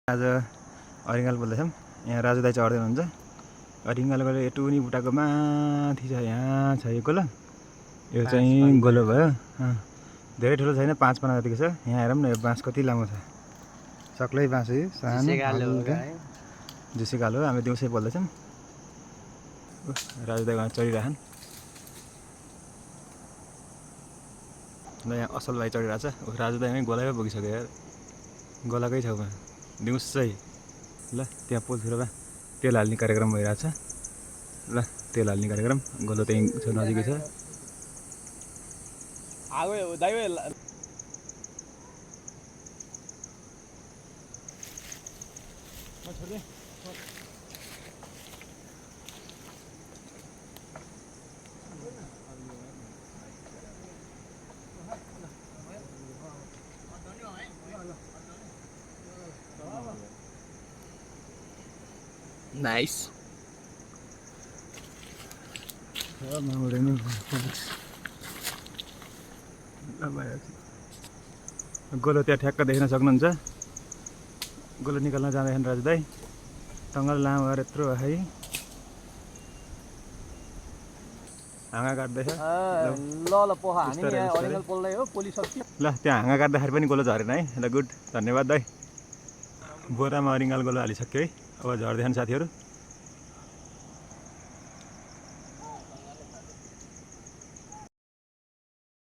आज अरिङ्गाल बोल्दैछौँ। यहाँ राजु दाइ चढ्दै हुनुहुन्छ। अरिङ्गाल गोलो यो टुनी बुट्टाको माथि छ, यहाँ छ यो गोलो। यो चाहिँ गोलो भयो। धेरै ठुलो छैन, 5 पना जतिको छ। यहाँ हेरौँ न, यो बाँस कति लामो छ। सक्लै बाँस हो यो, सानो हल्का जुसी गालो। हामी दिउँसै बोल्दैछौँ। राजु दाइ उहाँ चढिरहेछन्। ल यहाँ असल भाइ चढिरहेछ। राजु दाइ गोलामै पुगिसक्यो यार, गोलाकै छेउमा दिउँसै। ल त्यहाँ पोलतिरमा तेल हाल्ने कार्यक्रम भइरहेछ। ल तेल हाल्ने कार्यक्रम, गोलो त्यहीँ नजिकै छ। Nice. गोलो त्यहाँ ठ्याक्क देख्न सक्नुहुन्छ। गोलो निकाल्न जाँदैछन् राजु दाइ। टङ्गल लामो गरेर यत्रो है हाँगा काट्दैछ। ल त्यहाँ हाँगा काट्दाखेरि पनि गोलो झरेन है। ल गुड, धन्यवाद दाइ। बोरामा अरिङ्गाल गोलो हालिसक्यो है। अब झर्दैछन् साथीहरू।